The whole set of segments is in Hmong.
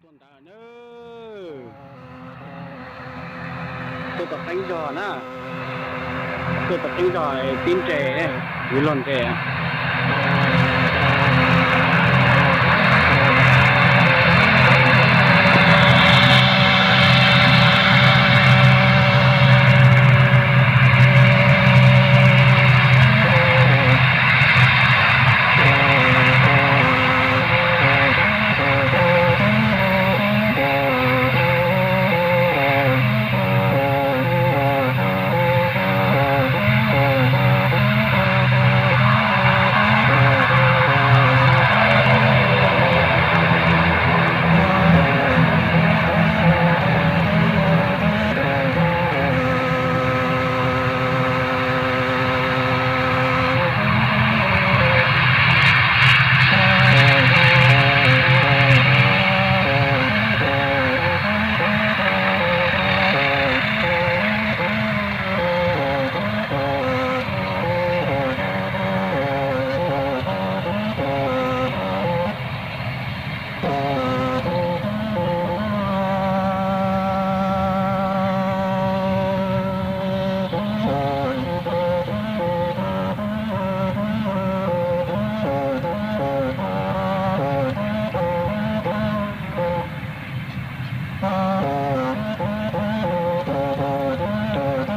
Tuaj ntawd na, tuaj tom qeeb zog na, tuaj tom qeeb zog tib nres, yuav luag nres.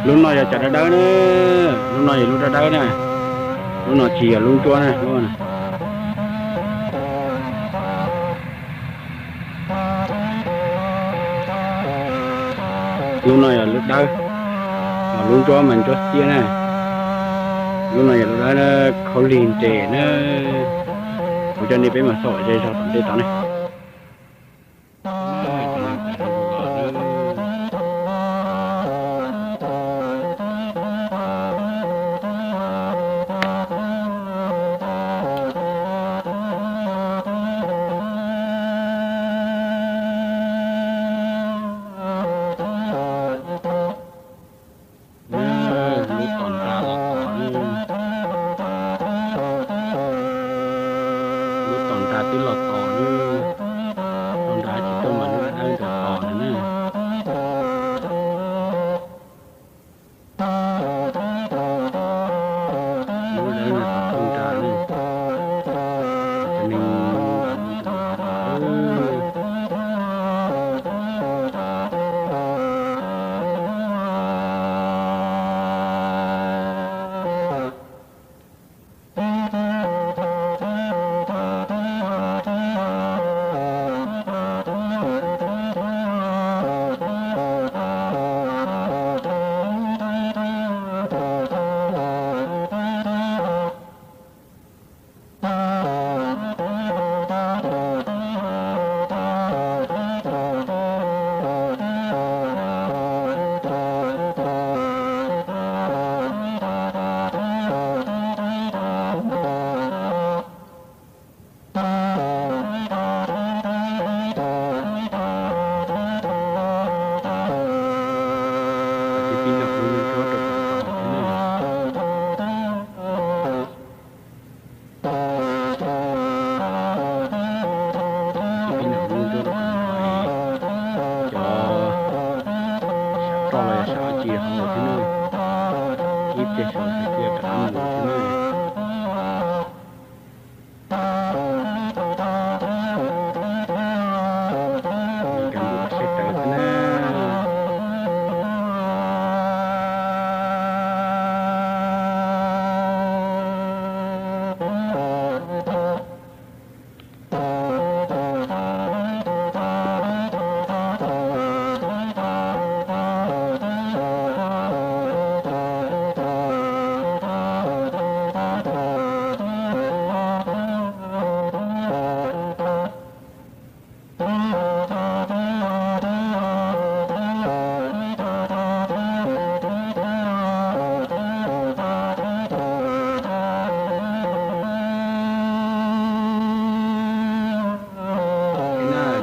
Lub no yog cov dawb dawb na, lub no yog lub dawb dawb na, lub no tsis yog lub ntsuab na, lub no. Lub no yog lub dawb, lub ntsuab mas ntsuab xiab na. Lub no yog lub dawb na, khaub lig nres na. Kuv coj nej peb mus xauj ze zog tom ntej tod ne. Lub tom nra los tos, lub tom nra twb los tos lawm, lub nra tsis tuaj mas lub dawb ntawd tos lawm na. Lub dawb no tos lub nra na. Cov neeg Cov sab roj los yog sab dab tsi hauv thiab na, ib pliag xwb ces rov qab mus thiab na. Cov npua saib rawv thiab na.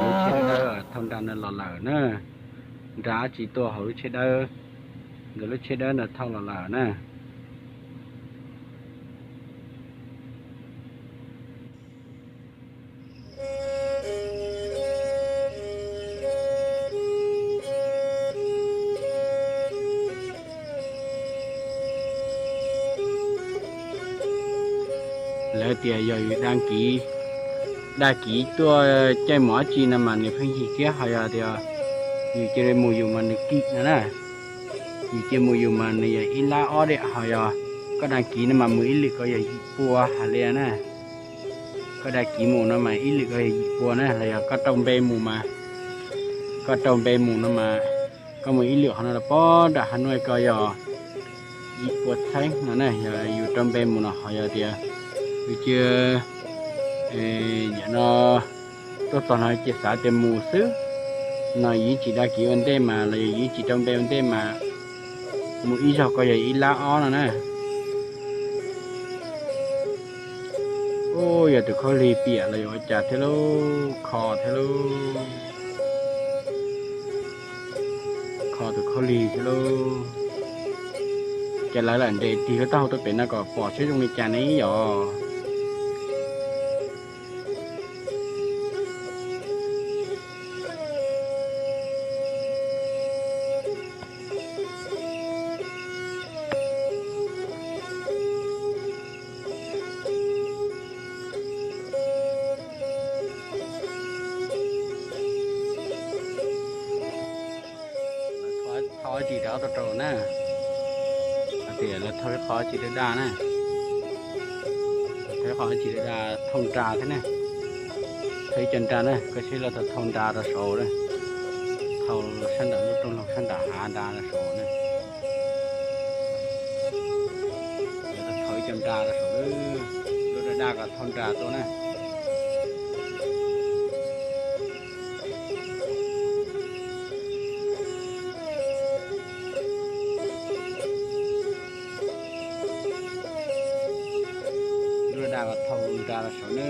Lub tsheb dawb thauj nra no los lawm na. Nra dab tsi tuaj hauv lub tsheb dawb, nkawd lub tsheb dawb no thauj los lawm na. Tias yog yus dag kiv, dag kiv tuaj caij mus dab tsi no mas nws pheej yig thiab. Ho yog tias yus cia li mus yus mas nws kim no na. Yus cia mus yus mas nws yog ib lab ob diam. Ho yog koj dag kiv no mas mus ib lwm koj yog yim pua hais li na. Koj dag kiv mus no mas ib lwm koj yog yim pua na. Los yog koj rau npe mus mas, koj rau npe mus no mas koj mus ib lwm qhov no los pog nram hav nuaj koj yog yim pua txheeb no na. Yog yus rau npe mus no, ho yog tias yus cia, yam no tuaj txog no cia xav tias mus xwb no, yus tsis dag kiv ua ntej mas los yog yus tsis rau npe ua ntej mas mus ib zaug koj yog ib lab ob no na. Ub, yog tus khaub lig piam los yuav ua cas thiab lauj, kho thiab lauj. Kho tus khaub lig thiab lauj. Ces lawv lam nres tig lub taub hau tuaj pem no kom pom seb zoo li cas ne yom. Thau ib tsi rov qab rau na. Hais tias lawv thau ib qho ib tsi daj daj na. Thau ib qho ib tsi daj daj, thau nra thiab na. Thau ib co nra na, koj saib lawv thau thau nra rau saud na. Thau sab nram lub rooj loog sab nram hav nra rau saud na. Lawv thau ib co nra rau saud, lub daj daj kom thau nra tuaj na. Lub daj daj los thau nra los saum na,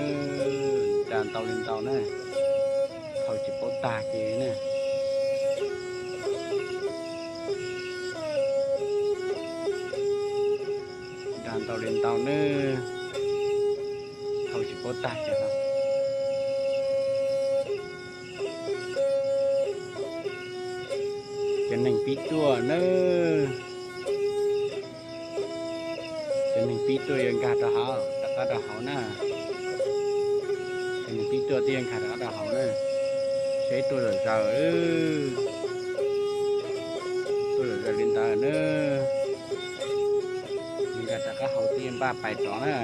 nra ntau li ntau na, thau tsis paub tag kiag na. Nra ntau li ntau na, thau tsis paub tag kiag. Cov neeg pib tuaj na, cov neeg pib tuaj yuav nkag rov hauv, rov qab rau hauv na. Cov neeg pib tuaj twb yuav nkag rov qab rau hauv na. Seb tuaj zom zaws, tuaj zom zaws li ntawd na. Nkag rov qab hauv twb yuav npaj pais rov na.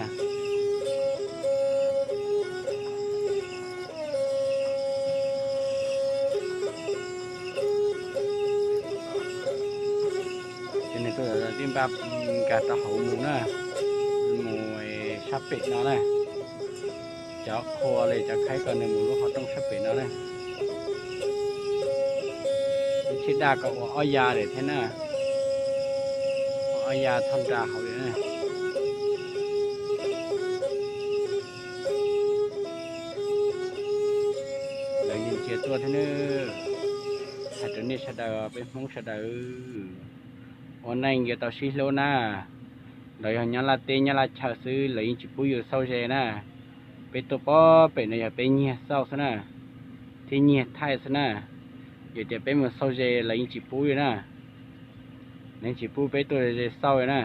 Ces nws tuaj twb npaj nkag rau hauv mus na, mus sab pem no na. Cov qhua li cov khaib ko nws mus lub qhov rooj sab pem no na. Ib tsheb daj ko ua ob ya lawm thiab na, ua ob ya thauj nra hauv lawm na. Lawv yeej cia tuaj thiab na. Hais rau nej sawv daws, peb Hmoob sawv daws, ua neej yuav tau sib hlub na. Los yog nyob laj teb nyob laj chaw xwb lawv yeej tsis pub yus xauj ze na. Peb tuaj pob pem no yog peb nyiag xauj xwb na, thiab nyiag thaij xwb na. Yog tias peb mus xauj ze lawv yeej tsis pub yus na, lawv yeej tsis pub peb tuaj ze xauj na.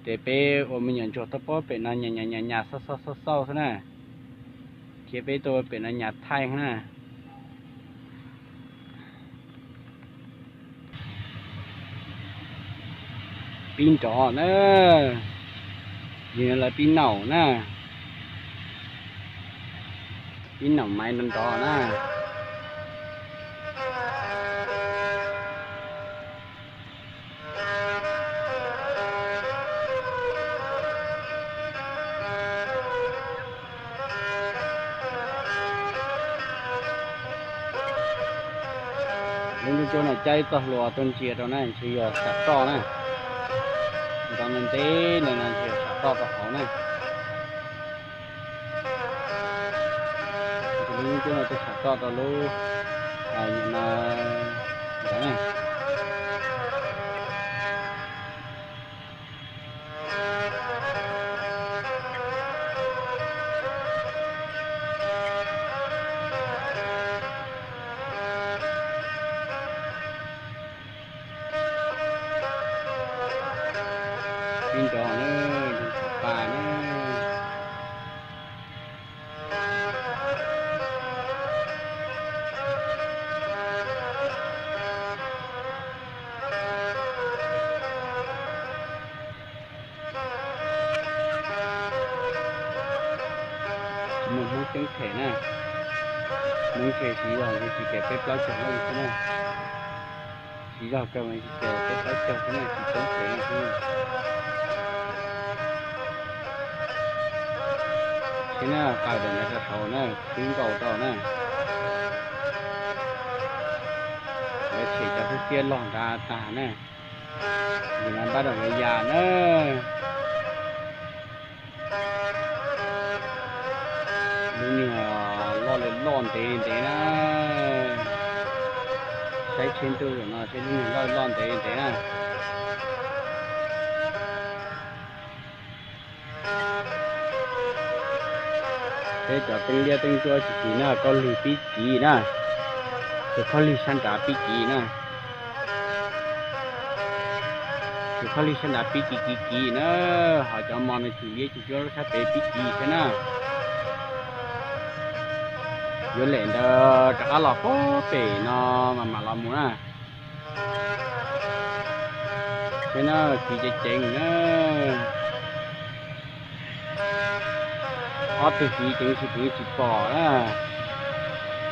Ces peb ua me nyuam ntsuag tuaj pob pem no nyas nyas nyas xauj xauj xauj xauj xwb na, thiab peb tuaj pem no nyas thaij na. Pib nrov na, yog lawv pib naum na, pib naum maiv nrov nrov na. Lub ncuab no caij ib txoj hlua tuaj ntsia rau na, ntshe yog sam roj na. Nrov ntev ntev no ntshe yog sam roj rau hauv na. Lub ncuab no tuaj sam roj rau lub, no, nrov na. Ib nrov na, nrov pas na. Muab ntses siv zog ces tsis tias peb plaub caug leej xwb na. Siv zog kawg mas tsis tias peb plaub caug xwb na, tsis toob tsev no xwb na. Ces na, qaws ntawm no rau saud na, twb nkaus rau na. Lawv tshem cov xwb tiab log nrad tag na. Ces no npaj rau lawv ya na. Lub niag loj li loj ntev ntev na. Saib tsheb ntuj no saib lub niag loj loj ntev ntev na. Peb cov teeb liab teeb ntsuab tsis kiv na, khaub lig pib kiv na. Tus khaub lig sab nrad pib kiv na. Tus khaub lig sab nrad pib kiv kiv kiv na, ho cov mos me tsis liab tsis ntsuab sab pem pib kiv thiab na. Yuav lem ntawd rov qab los puag pem no mas mam los mus na. Peb no kiv ceev ceev na. Ob tug kiv ceev tsis pom na.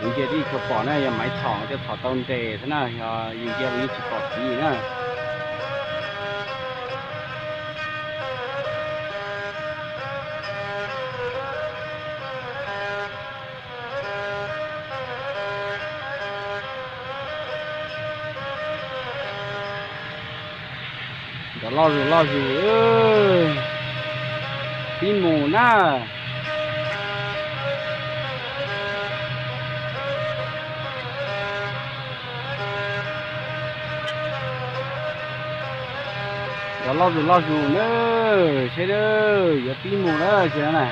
Yus ntsia twb tsis pom na, yog Maiv Txhom thiaj txhom tau nres xwb na, yog yus ntsia yeej tsis pom kiv na. Nrov loj zus loj zus, pib mus na. Nrov loj zus loj zus na, seb yuav pib mus lawm ces na.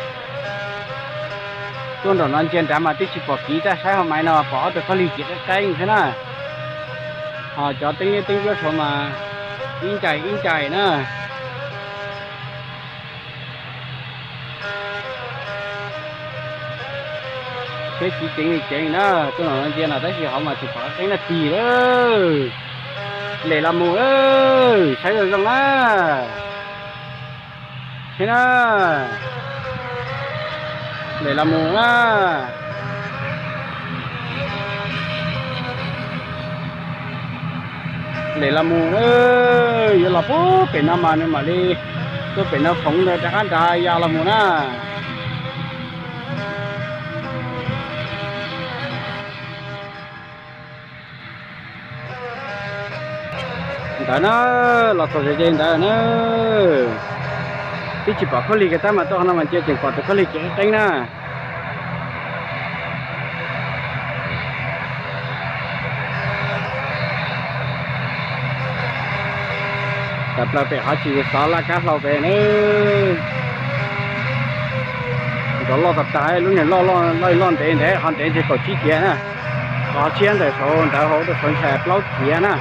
Tuaj nram no ntsia nrad mas twb tsis pom kiv, tab saib hauv Maiv no pom ob tug khaub lig kiv qeeb qeeb thiab na. Ho cov teeb liab teeb ntsuab saud mas ib ncais ib ncais na. Seb kiv ceev li ceev na, tuaj nram no ntsia no tab sis hauv mas tsis pom qeeb na tig lawm. Lem los mus lawm, saib zoo zoo na. Seb na, lem los mus na. Lem los mus, yuav los puag pem no mas nws mam li tuaj pem no foov ntawd rov qab nrad ya los mus na. Ntawd na, los txog ze ze ntawd na. Twb tsis pom khaub lig kiag tab mas tuaj qhov no mas ntsia tseem pom tus khaub lig kiv qeeb qeeb na. Tawm plaws pem qhov tsis xov laj kab hlau pem na. Nrov loj tag tag, lub niag loj loj loj ntev ntev, qhov ntev ntshe kaum tsib ciav na. Qhov tshiab ntawm saud ntawd hauv rau saud ntshai plaub ciav na.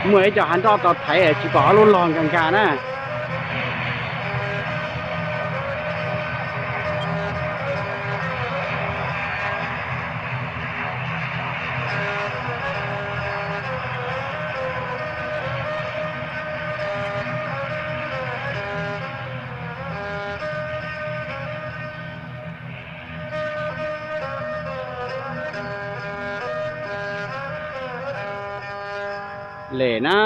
Muaj ib co hav nroj tau thaiv tsis pom ob lub log nkag nkag na. Lem na,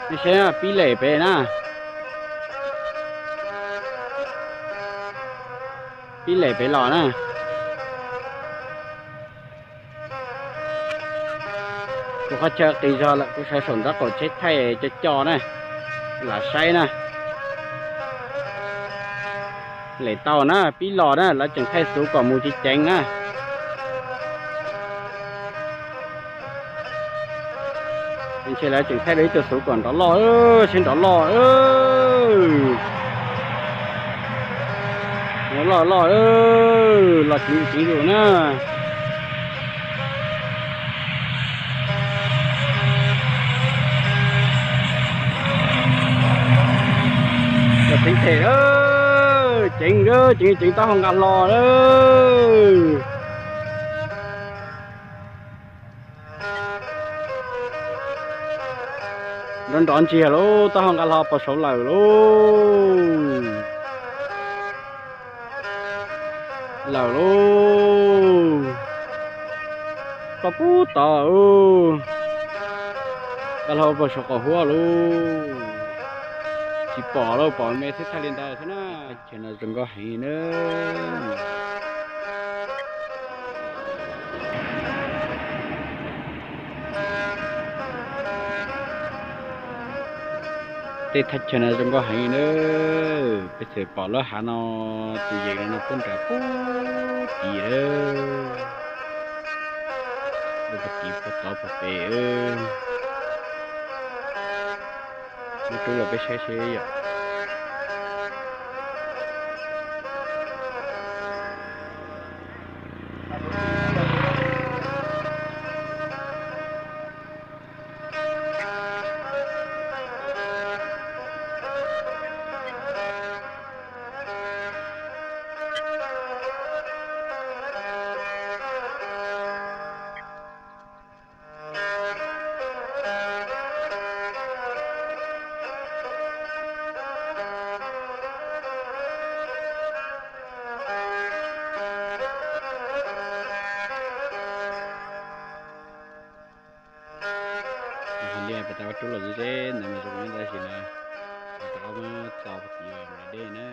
nej saib pib lem pem na. Pib lem pem los na. Kuv qhov chaw qis zog lawm, kuv sawv saum nraub qaum tsheb thaij co co na, lam saib na. Lem tau na, pib los na, lawv tseem thaij xuv kom mus ceev ceev na. Ntshe lawv tseem thaij rau ib tug xuv kom nrov loj, seb nrov loj. Nrov loj loj, los ceev ceev zus na. Los ceev them, ceev, ceev taub hau nqa hlo lawm. Nrov nrov ntsiag lauj, taub hau nqa hlo pos saud lawm lauj. Lawm lauj. Toj pub tod, nqa hlo pos saud qaum huab lauj. Tsis pom lauj, pom me xwb thaij li ntawd xwb na. Chaw no zoo nkauj heev na. Tej thaj chaw no zoo nkauj heev na. Peb txawm pom lub hav no, tus yees no puag nram puag tid lawm. Puag tid puag tod puag pem. Muab rub los peb saib seb yom. Li pas tas rub los ze ze ntawd mas zoo tab sis na, pas tas muab txo puag tid dej na.